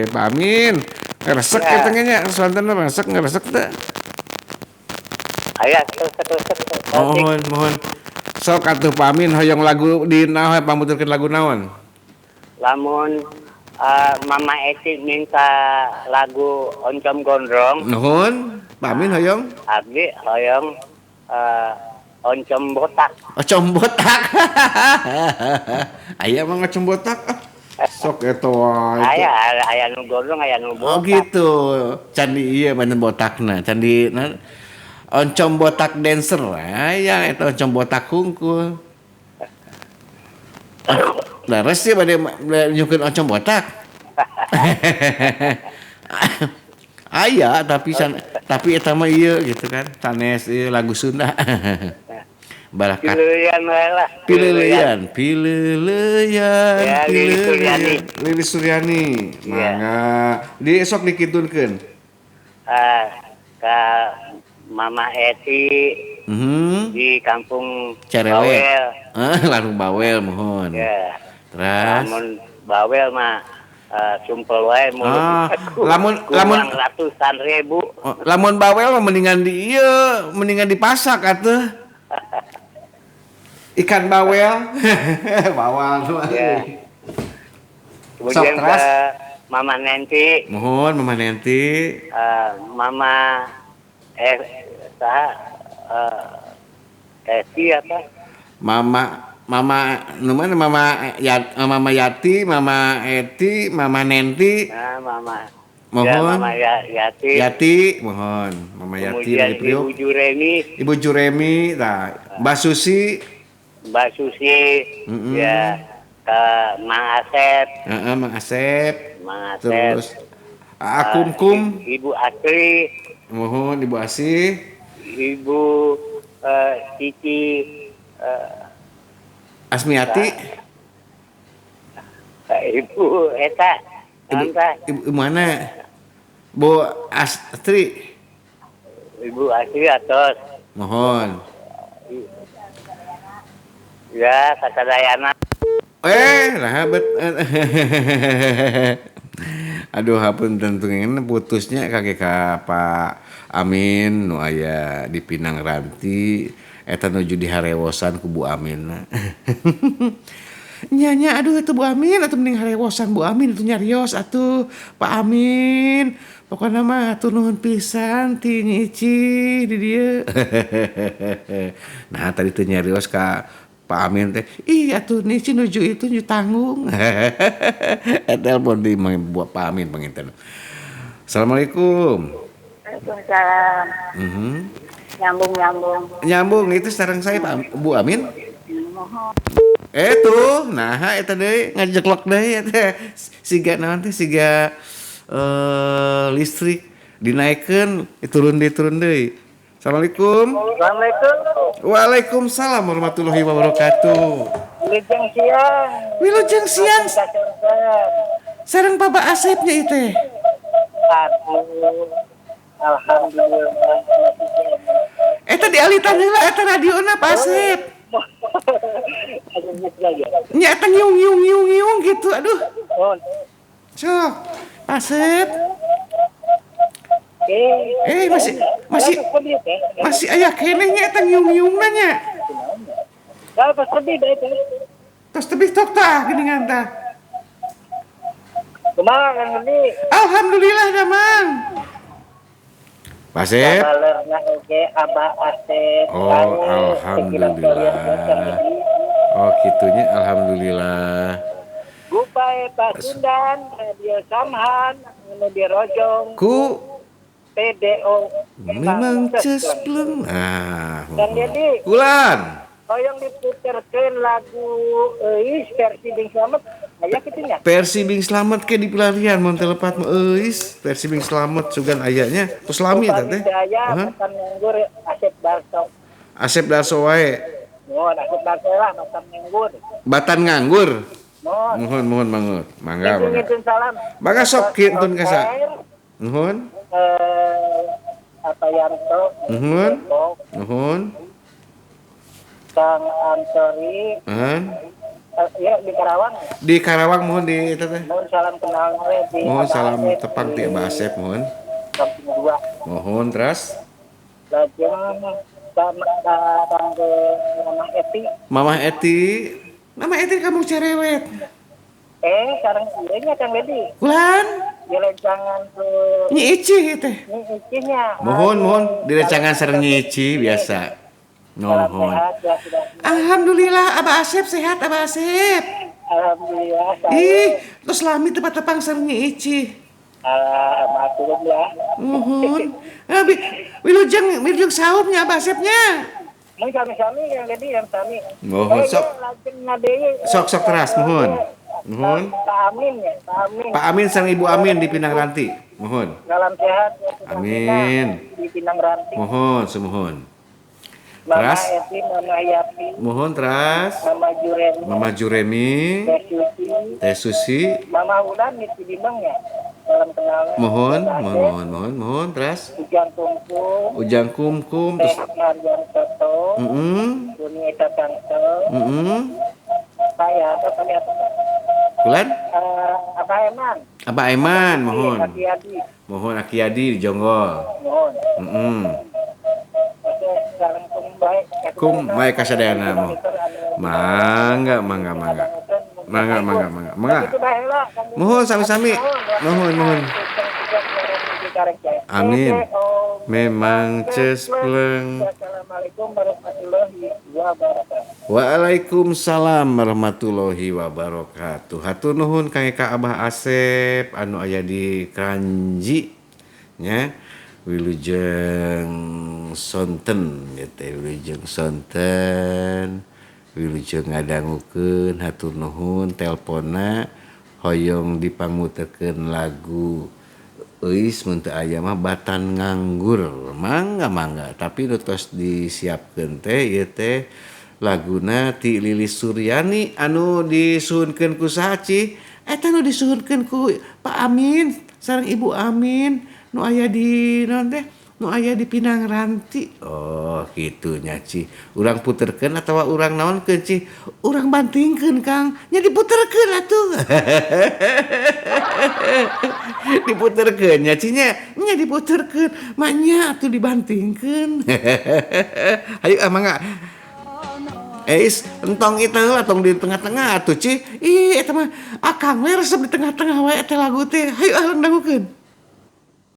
Pak Amin. Ngeresek Ya. eta nya, sonten resek ngeresek teh. Aya resek-resek. Mohon, mohon. Sok atuh Pak Amin hoyong lagu di naon, pamuturkeun lagu naon? Lamun Mama Eti minta lagu Oncom Gondrong, Nuhun, Pak Amin hoyong abdi hoyong Oncom Botak. Oncom botak. Aya mah oncom botak. Ah, sok eta wae. Aya aya nu gondrong, aya nu Oh botak. gitu. Candi iya banten botakna. Candi nah, oncom botak dancer. Aya eta oncom botak hungkul. Leres sih bade nyukeun oncom botak. Aya tapi san, tapi eta mah ieu gitu kan. Sanes ieu lagu Sunda. Barakat. Pileulean wae lah. Pileulean, pileulean, Ya, Lili Suryani. Lili Suryani. Iya. Mangga. Di esok dikitunkeun. Ke Mama Eti di kampung Carele. Bawel. Ah, Larung Bawel mohon. Ya. Terus Lamun Bawel mah sumpel wae mulut. Ah, Kurang ratusan ribu. Oh, lamun bawel mah mendingan di ieu, mendingan dipasak atuh. Ikan bawel. Bawal tuh. Ya. Sok Kemudian ke teras. Mama Nenti, Mohon Mama Nenti. Mama saha, Eti apa? Mama Mama nu mana Mama ya, Mama Yati, Mama Eti, Mama Nenti. Nah, Mama. Mohon. Ya, Mama Yati. Yati, mohon. Mama Yati Kemudian dari Priok. Ibu Juremi, Ibu Juremi, nah, Mbak Susi, Mbak Susi, ya, ke Mang Asep, heeh, Mang Asep, Mang Asep. terus Akum Kum, Ibu Asri, mohon Ibu Asih, Ibu Cici, Asmiati, Ibu Eta, Ibu, Nanta, Ibu, Ibu mana? Bu Astri, Ibu Asri atos, mohon. Ya, kasadayana. Nah, bet. Aduh, hapunten tentu putusnya kakek ka Pak Amin nu aya di Pinang Ranti eta nuju di harewosan ku Bu Amin. Nya nya, aduh itu Bu Amin atuh mending harewosan Bu Amin itu nyarios atuh Pak Amin. Pokoknya mah atuh nuhun pisan ti Nyi Ici di dieu. Nah, tadi teh nyarios ka Pak Amin teh, ih atuh Nyi Ici nuju itu nuju tanggung. Telepon di buat Pak Amin panginten. Assalamualaikum. Waalaikumsalam. Nyambung nyambung. Nyambung itu sareng saya Pak Bu Amin. Mohon. Tuh, nah eta deui ngajeklok deui eta. Siga naon teh siga listrik dinaikkeun turun deui turun deui. Assalamualaikum. Assalamualaikum. Waalaikumsalam warahmatullahi wabarakatuh. Wilujeng siang. Wilujeng siang. Sareng Bapak Asepnya itu. Aduh. Alhamdulillah. Eta dialitan heula eta radiona Pak Asep. Nya eta ngiung ngiung ngiung ngiung gitu aduh. Oh. Sok, Pak Asep. Masih masih masih aya keneh nya eta ngiung-ngiungna nya. Tos tebih da itu. Tos tebih tok tah geuningan tah. Kumaha Kang Deni? Alhamdulillah damang. Pak Asep. Kabalerna oge Abah Asep. Oh, alhamdulillah. Oh, kitunya alhamdulillah. Gupai Pasundan, Radio Samhan, anu dirojong Ku PDO memang cespleng. Ah. Kang Dedi. Kulan. Hoyong diputerkeun lagu Euis versi Bing Slamet aya kitu nya. Versi Bing Slamet ke di pelarian mun teu lepat mah euis versi Bing Slamet sugan ayanya tos lami eta teh. Daya Batan Nganggur Asep Darso. Asep Darso wae. Mohon Asep Darso lah Batan Nganggur. Batan Nganggur. Mohon. Mohon mohon mangut. Mangga mangga. Salam. Mangga sok kintun ka sa. Nuhun. Apa Yanto. Nuhun. Nuhun. Kang Antori. Ya di Karawang. Di Karawang mohon di eta teh. Mohon salam kenal we di Mohon Abah salam Asep tepang ti Abah Asep mohon. Kampung 2. Mohon teras. Lajeng kanggo Mamah Eti. Mamah Eti. Mama Eti kamu cerewet. Sareng ieu nya Kang Dedi. Kulan. Direncangan ku Nyi Ici teh. Nyi Ici nya. Mohon mohon direncangan sareng Nyi Ici biasa. Mohon. Alhamdulillah Abah Asep sehat Abah Asep. Alhamdulillah. Ih, terus lami tempat tepang sareng Nyi Ici. Alhamdulillah. Mohon. Abi wilujeng wilujeng saumnya Abah Asepnya. Mun sami-sami Kang Dedi yang sami. Mohon sok. Sok sok teras mohon. Mohon. Pak Amin ya, Pak Amin. Pak Amin sang Ibu Amin di Pinang Ranti. Mohon. Salam sehat. Amin. Di Pinang Ranti. Mohon, semohon. Mama Teras. Eti, Mama Yapi. Mohon teras. Mama Juremi. Mama Juremi. Teh Susi. Teh Susi. Mama Wulan di Cibinong ya. Salam kenal. Mohon, mohon, mohon, mohon, mohon teras. Ujang Kumkum. Ujang Kumkum. Teh Marian Toto. Uni Eta Tangsel. Pak Yato, Pak Yato. Bulan? Abah Eman. Abah Eman, mohon. Aki Adi. Mohon Aki Adi di Jonggol. Mohon. Kum baik kasadayana mohon. Mangga, mangga, mangga. Mangga, mangga, mangga. Mangga. Mohon sami-sami. Mohon, mohon. Amin. Memang cespleng. Assalamualaikum warahmatullahi wabarakatuh. Waalaikumsalam warahmatullahi wabarakatuh. Hatur nuhun kang ka Abah Asep anu aya di Kranji nya. Wilujeng sonten ya teh, wilujeng sonten, wilujeng ngadangukeun hatur nuhun telponna hoyong dipangutekeun lagu Euis mun teu aya mah batan nganggur. Mangga mangga tapi nu tos disiapkeun teh ieu teh laguna ti Lilis Suryani anu disuhunkeun ku saha Ci? Eta nu disuhunkeun ku Pak Amin sareng Ibu Amin nu aya di naon teh? Nu aya di Pinang Ranti. Oh, kitu nya Ci. Urang puterkeun atawa urang naonkeun Ci? Urang bantingkeun Kang. Nya diputerkeun atuh. Diputerkeun nya Ci nya. Nya diputerkeun. Manya atuh dibantingkeun. Hayu ah mangga. Eis, entong itu lah, tong di tengah-tengah atuh Ci. Ih, eta mah akang we resep di tengah-tengah wae eta lagu teh. Hayu ah dangukeun.